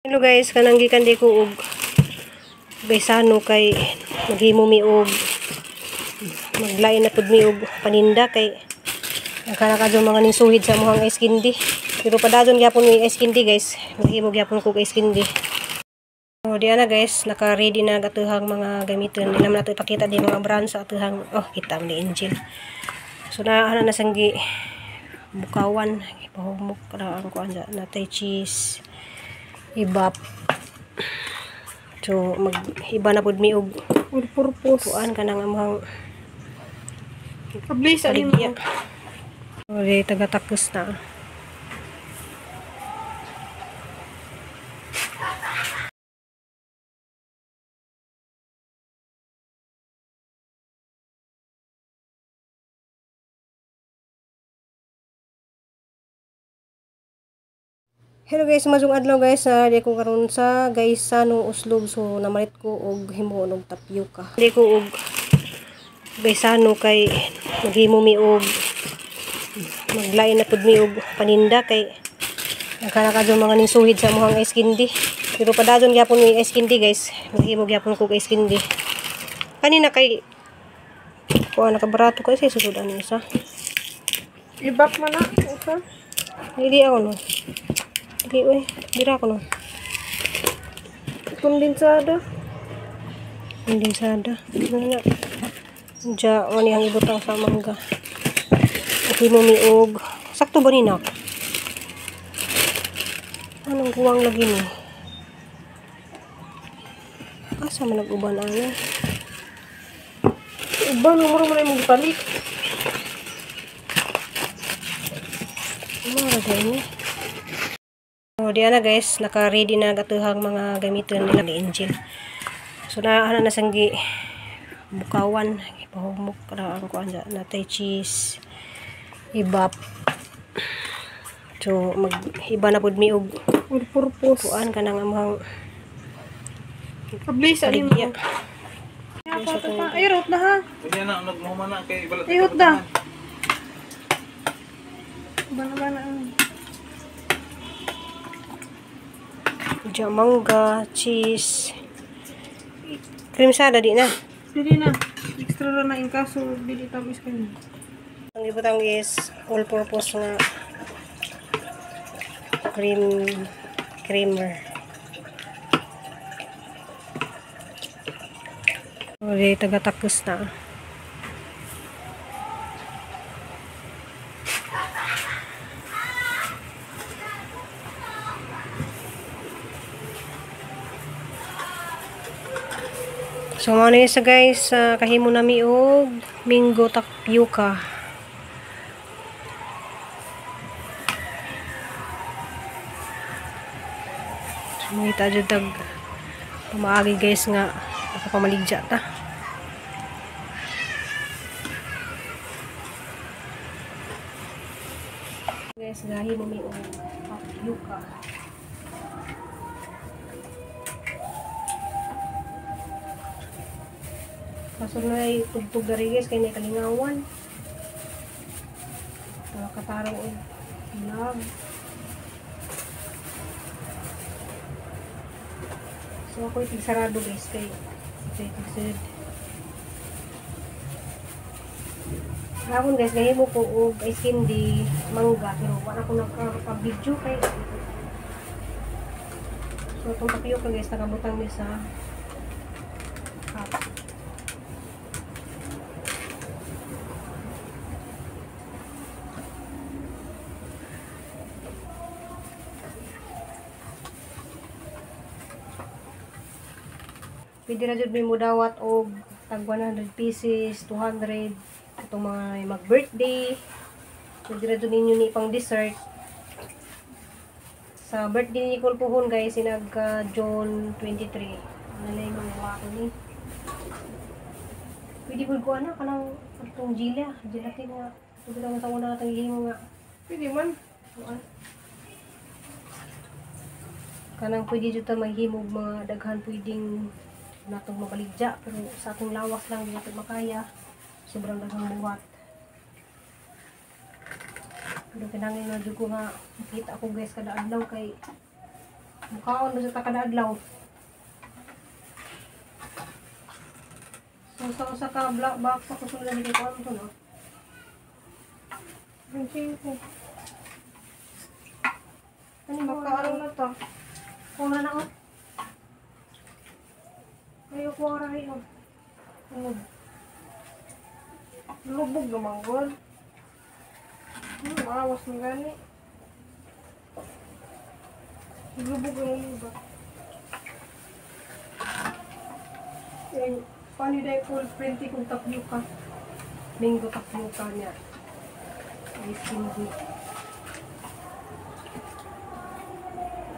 Hello guys, kanang gikan di ko og gaysano kay maghimo mi og maglain na pud mi og paninda kay nagkara mga ningsuhid sa amuhang ice candy. Pero padayon gyapon mi ice candy guys, maghimo gyapon ko ice candy. So diana guys, naka-ready na gatuhang mga gamiton. Di naman nato ipakita di mga brand sa atuhang, oh kita man ni engine. So na ana na sanggi bukawan, ipahumok ra ang kuan natay cheese ibap. So mag iba na pud mi og all purpose kuan kanang among Ablis ani mo. Ore taga-takos na. Hello guys, masung adlaw guys, di ko karon sa Gaisano Oslob. So namalit ko og himuon og tapioca. Di ko og Gaisano kay maghimo mi og maglain na pud mi og paninda kay nagkara mga ningsuhid sa amuhang ice candy. Pero padayon gyapon mi ice candy guys, maghimo gyapon ko ice candy. Kanina kay kuan nakabarato kay sa sulod ani isa. Ibak man na usa. Dili ako no. Dili oy, dira ako no. Kondensada. Kondensada. Ano na? Diya, ano ang ibutang sa mangga. Himo mi og sakto ba ni nak? Anong kuwang lagi ni? Asa man nag-uban ani? Uban mo man imong gipalit. Mara dai ni. So diana guys, naka-ready na gatuhang mga gamiton nila ni engine. So na ana na sanggi bukawan, ipahumok ra ang kuan natay cheese ibap. So mag iba na pud mi og all purpose kuan kanang among Ablis ani mo. Ay rot na ha. Unya na nagmuhuma na kay balat. Ay rot na. Bana-bana. Diya mangga, cheese, cream sada di na. Dili na. Extra ra na in kaso dili tamis kani. Ang ibutang is all purpose nga creamer. Ore taga-takos na. So mao ni sa guys, kahimo nami og mango tapioca. So mangita jud tag pamaagi guys nga nakapamaligya ta. Guys, gahimo mi og tapioca. Kaso na ay tugtog dari guys kay nakalingawan. Katarong og vlog. So ako itig sarado guys kay tigsud. Hapon guys gahimo ko og ice candy mangga pero wala ko nagka-video kay. So itong tapioca guys nakabutang ni sa cup. Pwede na jud mo dawat og tag 100 pieces, 200 itong mga mag-birthday. Pwede na jud ninyo ni pang dessert. Sa birthday ni Nicole puhon guys, sinagka June 23. Nalay mga wako ni. Pwede pud ko ana kanang atong gela, gelatin nga. Pwede lang sa una atong gihimo nga. Pwede man. Kuan. Kanang pwede jud ta mahimog mga daghan pwedeng natong mabaligya pero sa atong lawas lang di natin makaya, sobrang daghang buhat. Pero kinahanglan na jud ko nga makita ako guys kada adlaw kay Mukaon mo sa takada adlaw. So sa usa ka black box ako sunod na ko ano to no. 25. Ano mo Makaano na to? Kuha na oh. Ayo kuha ra oh. Ano? Lubog naman gol. Maawas ng gani. Lubog ang iba. Eh, paano dahil full printy kung tapioca? Mango tapioca niya. Ice candy.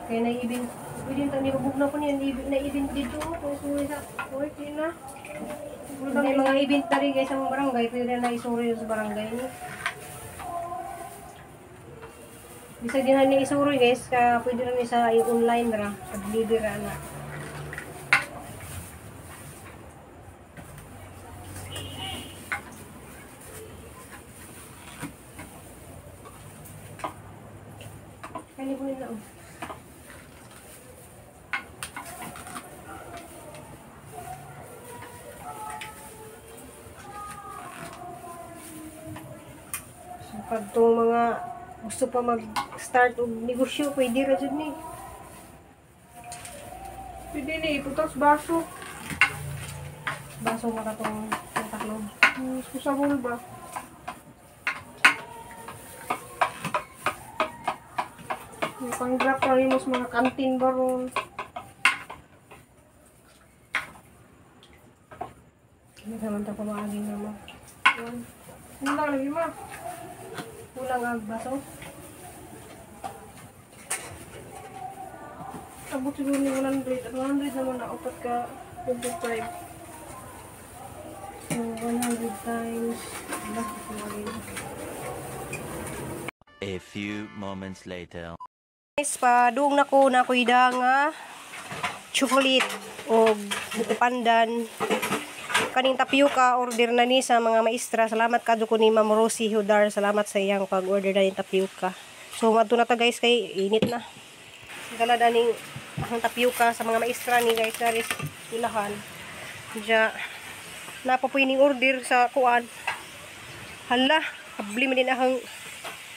Kaya naibin, pwede yung nibubog na ko niya, naibin dito. Kung suri sa, Uy, di na. may mga event na rin guys sa mga barangay, pwede na naisuri sa barangay ni. Bisag din na ni isuri guys, ka pwede rin sa online ra, pag-deliver ra na. Kani po nila oh. So, pag itong mga gusto pa mag-start og negosyo, pwede ra jud ni. Pwede ni, iputas baso. Baso mo ka itong taklob. Susabol ba? May pang-drop na rin mas mga kantin ba ron? Hindi naman ito pamaagi na mo. Ano lang lagi ma? Kulang ang baso. Abot siguro ni 100. At 100 naman na upat ka 25. So, 100 times. A few moments later. Guys, padung na ko na kuida nga chocolate o buko pandan. Kaning tapioca order na ni sa mga maestra. Salamat kadto ko ni Ma'am Rosie Hudar. Salamat sa iyang pag-order na yung tapioca. So madto na ta guys kay init na. Dala daning ang tapioca sa mga maestra ni guys dari ilahan. Diya napapoy ning order sa kuan. Hala, habli man din ahang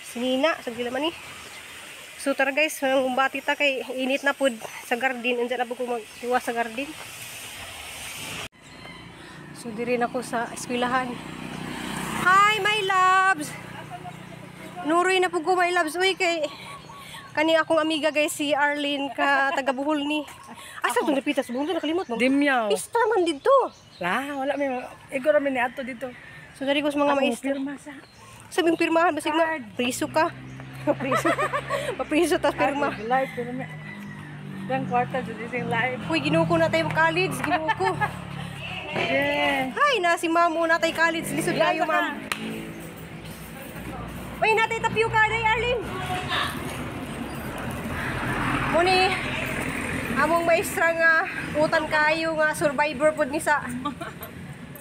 sinina sa dila man ni. So tara guys, umbati ta kay init na pud sa garden. Andiyan na po ko magtiwa sa garden. So diri na ko sa eskwelahan. Hi my loves. Nuroy na pud ko my loves. Uy kay kani akong amiga guys si Arlene ka taga Bohol ni. Asa tong napita sa Bohol nakalimot mo? Dimyaw. Pista man didto. La, wala may igor mi ni ato dito. So diri ko sa mga maestra. Pirma sa. Sabing pirmahan basig ma priso ka. Priso. Mapriso tas pirma. Live pero may dan kwarta jud isang live. Uy, Ginoo ko na tayo college, Ginoo ko. Yeah. Hi, na si ma'am una tayo college. Lisod kayo, ma'am. Uy, natay tapioca day, Arlene. Muni, among maestra nga utan kayo nga survivor pod ni sa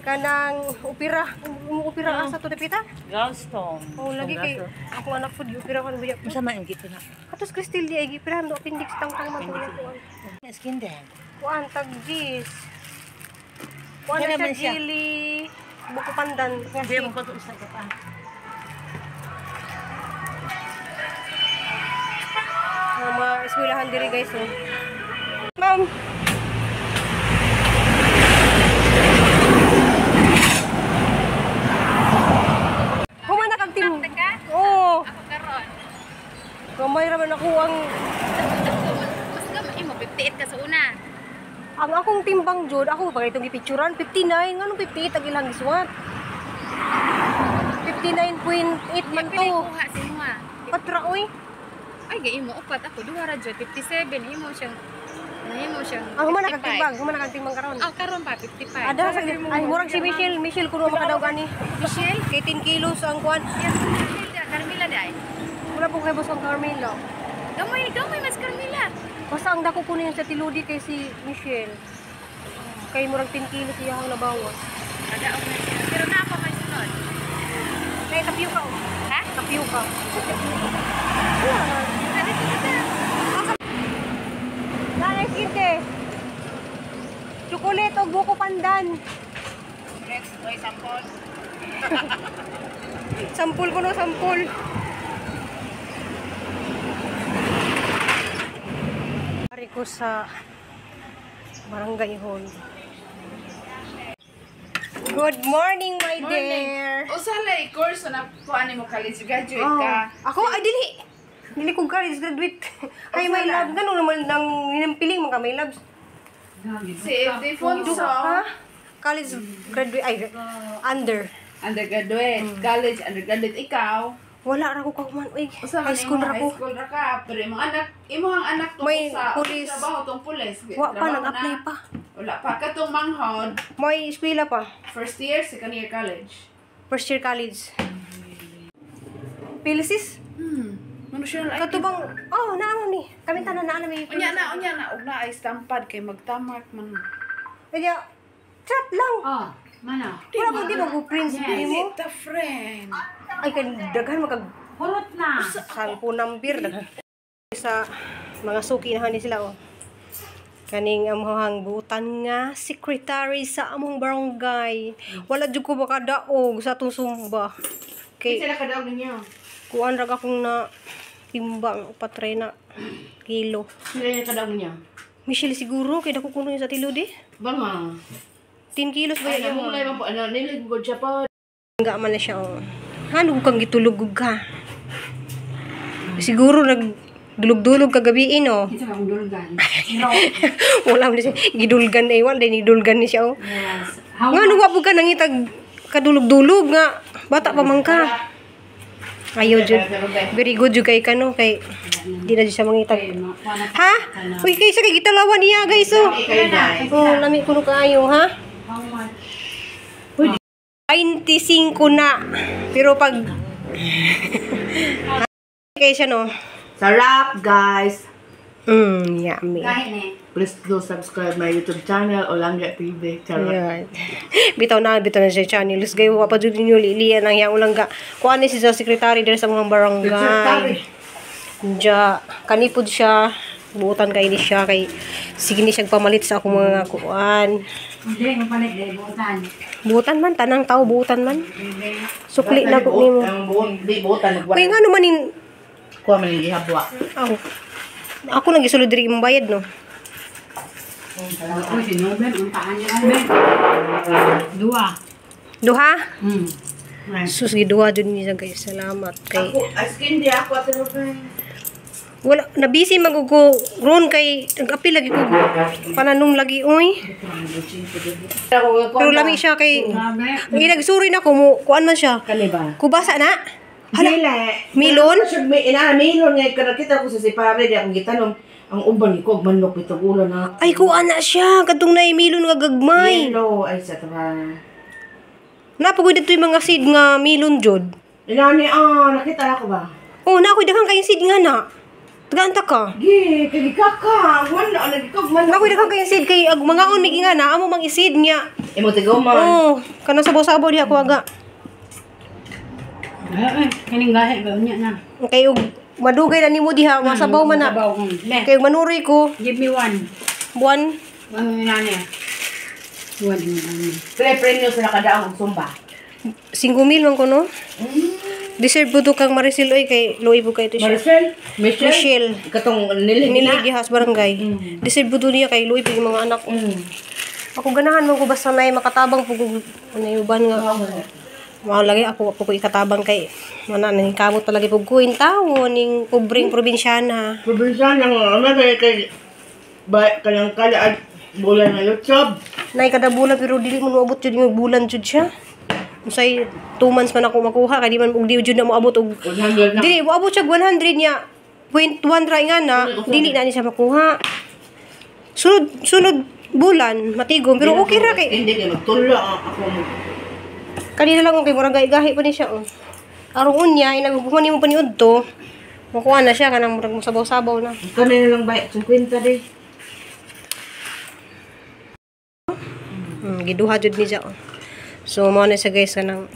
kanang opera. Opera asa to dapita? Galston. Oh, lagi kay akong anak pod opera kan buya. Unsa man ang gito na? Atos Cristel di ay gipirahan do appendix tangtang man to. Skin din. Kuan tag gis. Kuan Kaya na naman siya siya. jelly, buko pandan. Hindi mo ko isa ka pa. Ang mga eskwelahan diri guys oh. Ma'am. Human na kag team. Oo. Ako karon. Gamay ra man ako ang Mas gamay mo 58 ka sa una. ang akong timbang jud, ako pa itong gipicturan 59, nganong 58 ang ilang gisuwat? 59.8 man Pila to. kuha sa imo. Patra oy. Ay gay imo upat ako duha ra jud 57 imo siyang nahimo siyang. Ang human na kag timbang, human na kag timbang karon. Aw karon pa 55. Ada sa ay murag si Michelle, Michelle kuno makadaw gani. Michelle? Kay 10 kilos ang kuan. Michelle da Carmela dai. Wala po kay boss ang Carmela. Gamay gamay mas Carmela. Basta ang dako ko niyan sa Tiludi kay si Michelle. Kay murag 10 kilos iya ang nabawas. Kadaog na siya. Pero naa pa may sunod. Kay tapioca. Oh. Ha? Tapioca. Dito dito. ice cream te. Chocolate o buko pandan. Oy, sampol. Sampul ko no, sampul. Ari ko sa barangay hall. Good morning, my dear. Usa lay course na kuan nimo college graduate Oh. ka. Ako, ay dili. Dili ko college graduate. Ay, my love. Ganun naman nang ninampiling mga my loves. Si Ildefonso, Ha? College graduate, ay, under. undergraduate, college undergraduate ikaw. Wala ra ko kahuman. Uy, Usa man high school imo, ra ko. High school ra ka, pero imong anak, imong anak tungkol May sa pulis. trabaho tong pulis. Wa pa, Trabaho nag-apply na. pa. Wala pa katong manghod, May eskwela pa. first year, second year college. First year college. Pilisis? Mano siya na Katubang, oh, naano ni. Kami tanan na mi. unya na og na ay stampad kay magtamark man. Kaya, chat lang. Oh, mana. Wala ba di mag-prince yes. mo? Ta friend. Ay, kay daghan magkag Hurot na. sampo number daghan. Sa mga suki na hani sila oh. Kaning amuhang butan nga secretary sa among barangay. Wala jud ko makadaog sa atong sumba. Kay Sila kadaog ninyo. kuan ra akong na timbang 4 na kilo. Sila yung kadaog ninyo. Michelle siguro kay dako kuno sa tilod eh. Bang 10 kilos ba Ay, yan? namulay man po. Ano, nilig ko siya po. Nga man na siya oh. Hano kang gitulog ka? Siguro nagdulog-dulog kagabi no. Kinsa ka kong dulgan. Wala man siya gidulgan eh wala din gidulgan ni siya oh. Yes. How Nga ano wa pud ka nangitag kadulog-dulog nga bata pa man ka. Ayo jud. Very good jud kay kano kay di na jud siya mangitag. Ha? Uy kay sa kay gitalawan niya guys oh. Oh, lami kuno kaayo ha. How much? 25 na. Pero pag kay siya no. Sarap, guys! Yummy. Kahit ni. Please do subscribe my YouTube channel, Olangga TV. Charot. Ayan. Bitaw na siya channel. Lus gayo wa pa jud ninyo lilian ang iyang ulangga. Kuan ni siya secretary diri sa mga barangay. Ja, kanipod siya. Buutan kay ni siya kay sige ni siya pamalit sa akong mga kuan. Hindi, mapalit dahil buutan. Buutan man tanang tao buutan man. Sukli na ko nimo. Ang buon, di buotan. Kay ngano man nin Kuha man yung gihabwa. Aw. Ako nang gisulod diri imong bayad no. Uy, si Nobel, untaan niya Nobel. Dua. Duha? Hmm. Sus giduha jud niya guys. Salamat kay Ako, askin di ako at Ruben. Wala na busy man ko ron kay nag-apil lagi ko pananom lagi oy. Pero lami siya kay Grabe. ang nagsuri na ko mo kuan man siya. Kani ba? Kubasa na. Hala, Dili. Milon? May ina milon ngay kada kita ko sa si pare di akong gitanom ang uban ni ko manok bitog ulo na. Ay kuan na siya kadtong nay milon nga gagmay. Yellow ay sa tra. Napagoy dito yung mga seed nga milon jud. Ina ni nakita na ko ba? Oh, na ako'y daghang kayong seed nga na. Tagaanta ka. Gi, kay kaka, wala na ko manok. Na ako'y daghang kayong seed kay ag mangaon mi nga na amo mang iseed niya. Imo tigaw man. Oh, kanang sabaw-sabaw diha ko aga. Eh, kaning gahi ba unya na. Kay og madugay na nimo diha, masabaw man na. Sabaw. Le, Kay manuroy ko give me one. buwan. Ano yun na niya? One yun na. Pre premyo sa nakadaong og sumba. 5,000 man ko no. Deserve po to kang Maricel oy kay luoy po kay ito siya. Maricel, Michelle, Michelle. Katong nilig na. Nilig diha sa barangay. Deserve po to niya kay luoy po yung mga anak. Ako ganahan man ko basta nay makatabang po kog anay uban nga. Mao lagi ako po ko ikatabang kay mana nang kamot palagi pug ko tawo ning pobreng probinsyana. Probinsya ng ano kay kay ba kanang kada bulan na YouTube. Nay kada bulan pero dili mo moabot jud yung bulan jud siya. Unsay 2 months man ako makuha kay di man og di jud na moabot og 100 na. dili moabot siya 100 niya. 0.1 ra nga na dili na ni siya makuha. Sunod bulan matigom pero okay ra kay Hindi kay magtulo ako mo. kanina lang kay murag gahi pa ni siya oh. Arong unya inaghuman nimo paniud to. Makuha na siya kanang murag mosabaw-sabaw na. Kanina lang ba 50 di. Giduha jud ni siya oh. So mao na siya guys kanang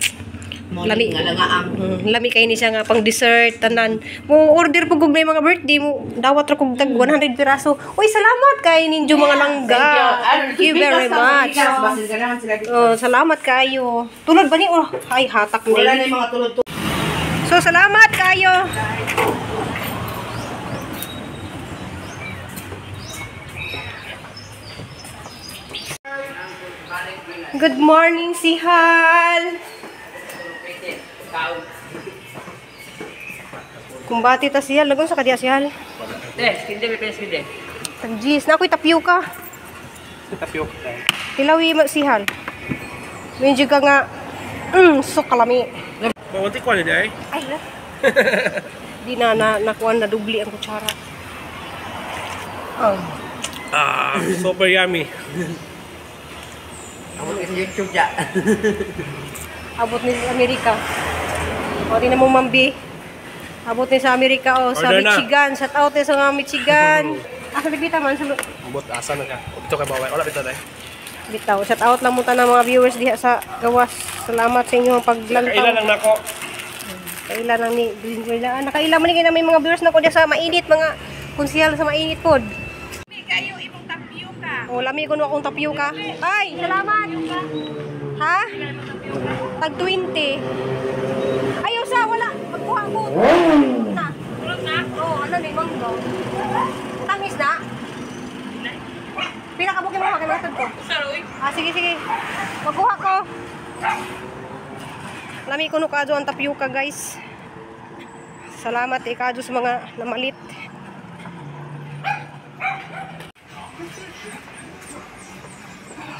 Lami. Nga langaang. Lami kay ni siya nga pang dessert tanan. Mo order po kog may mga birthday mo dawat ra kog tag 100 piraso. Uy, salamat kay ninyo mga langga. Thank you very much. Basin ka naman sila dito. Oh, salamat kayo. Tulad ba ni oh, ay hatak na. Wala na yung mga tulod. So salamat kayo. Good morning, si Hal. Kumbati ta si Hal. Lagon sa kadiya si Hal. Tagjis. Na ako'y tapioca. Tapioca. Tilawi si Hal. Medyo ka nga. So kalami. Bawanti ko ni day. Ay, la. Di na nakuan na dubli ang kutsara. Oh. Ah, super yummy. Ako sa YouTube ja. Abot ni sa Amerika. O, di na mo mambi. Abot ni sa Amerika o sa Order na. Michigan. Shout out ni sa mga Michigan. Asa bita man sa Ambot asa na ka. Bito kay baway. Wala bito day. bitaw. Shout out lang mo tanan mga viewers diha sa gawas. Salamat sa inyong paglantaw. Kailan lang nako. Kailan lang ni Nakaila man ni kay na may mga viewers na ko diha sa mainit mga konsihal sa mainit pod. Kayo imong tapioca. O lami kuno akong tapioca. Ay, salamat. Ha? Tag 20. Ayaw sa wala. Magkuha ko. Na. Na? Oh, ano ni manggo. Tamis na. Pila ka bukin mo kay matod ko. Saroy. Ah, sige sige. Magkuha ko. Lami kuno kadyo ang tapioca, guys. Salamat kadyo sa mga namalit.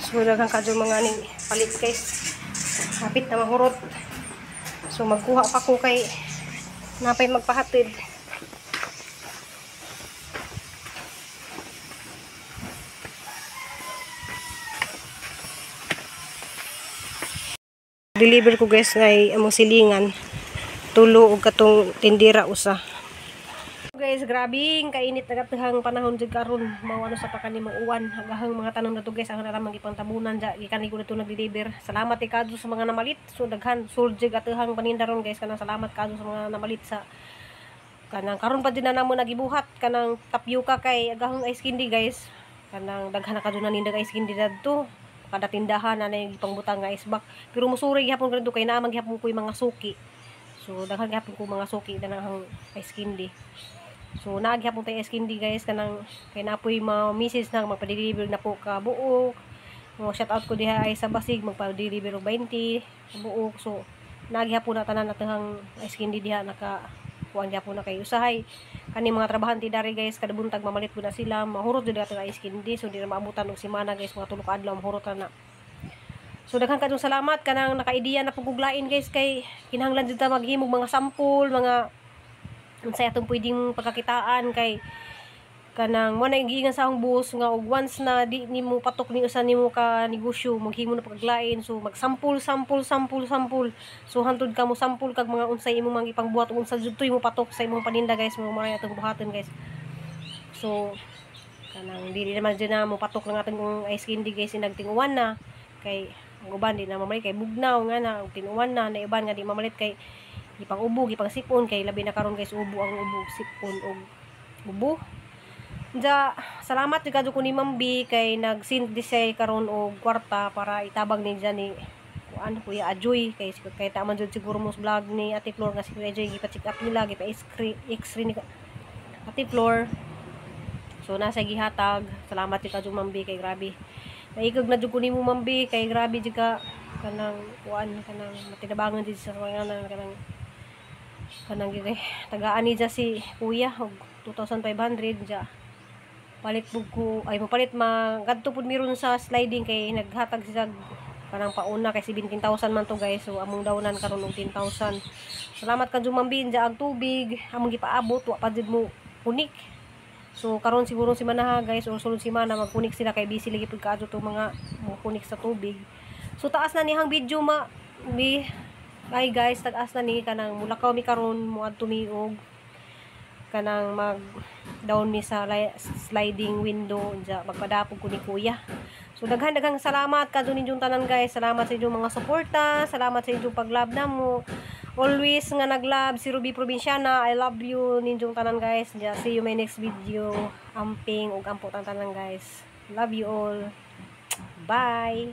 So daghang kadyo mga ning palit, guys. Hapit na mahurot. So magkuha pa ko kay napay magpahatid. Deliver ko guys ngay among silingan. Tulo og katong tindira usa. Guys, grabing kainit na katahang panahon jud karon. Mao ano sa pakani mga uwan, hagahang mga tanom na to guys, ang naramang gipangtabunan ja gikan ko dito nag-deliver. Salamat kadyo sa mga namalit. So daghan sold jud katahang paninda ron guys, kanang salamat kadyo sa mga namalit sa kanang karon pa din na namo nagibuhat kanang tapioca kay agahang ice candy guys. Kanang daghan na kadyo na nindag ice candy dadto. Kada tindahan na na ipangbutang nga ice box. Pero musuri gihapon kadto kay naa man gihapon koy mga suki. So daghan gihapon ko mga suki danang ice candy. So naa gihapon tay ice candy guys kanang kay napoy mga misis na magpa-deliver na po ka buok. Mo shout out ko diha ay sa Basig magpa-deliver og 20 buok. So naa gihapon na tanan atang ice candy diha naka kuan gihapon na kay usahay kani mga trabahante dari guys kada buntag mamalit pud na sila mahurot jud atong ice candy. So di na maabutan og semana guys, mga tulo ka adlaw mahurot na na. So daghan kadtong salamat kanang naka-ideya na pug guglain guys kay kinahanglan jud ta maghimog mga sample, mga unsay atong pwedeng pagkakitaan kay kanang mo na giingan sa akong boss nga og once na di nimo patok ni usa nimo ka negosyo maghimo na paglain. So magsample sample sample sample. So hantud ka mo sample kag mga unsay imong mga ipangbuhat ug unsa jud toy mo patok sa imong paninda guys, mo mga atong buhaton guys. So kanang dili naman jud na mo patok lang atong ice candy guys inagtinguan na kay ang uban di na mamalit kay bugnaw nga na og tinuan na na uban nga di mamalit kay gipang ubo gipang sipon kay labi na karon guys ubo ang ubo sipon og ubo. Ja, salamat jud kadto ko ni Ma'am B kay nag-send di siya karon og kwarta para itabang ni dyan ni kuan Kuya Ajoy kay kay taman jud siguro mo sa vlog ni Ate Flor nga si Kuya Ajoy gipa-check up nila, gipa X-ray ni Ate Flor. So nasa gihatag. Salamat jud kadto Ma'am B kay grabe. Naikog na jud ko nimo Ma'am B kay grabe jud ka kanang kuan kanang matinabangan jud sa mga kanang kanang gid tagaan ni dya si Kuya og 2,500 dya. Palit pud ko ay mopalit ma gadto pud miron sa sliding kay naghatag siya kanang pauna kay 17,000 man to guys. So among dawnan karon og 10,000. Salamat kadto Ma'am B dya ag tubig among gipaabot wa pa jud mo kunik. So karon siguro si Manaha guys or sulod si Mana magkunik sila kay busy lagi pud kaadto to mga mokunik sa tubig. So taas na nihang video ma mi ay guys, tag-as na ni kanang mulakaw mi karon moadto mi og kanang mag down mi sa sliding window dya magpadapog ko ni Kuya. So daghan daghang salamat kadto ninyong tanan, guys. Salamat sa inyong mga suporta, salamat sa inyong pag-love namo. Always nga nag-love si Ruby Provinciana. I love you ninyong tanan, guys. Ja, see you my next video. Amping ug ampo tang tanan, guys. Love you all. Bye.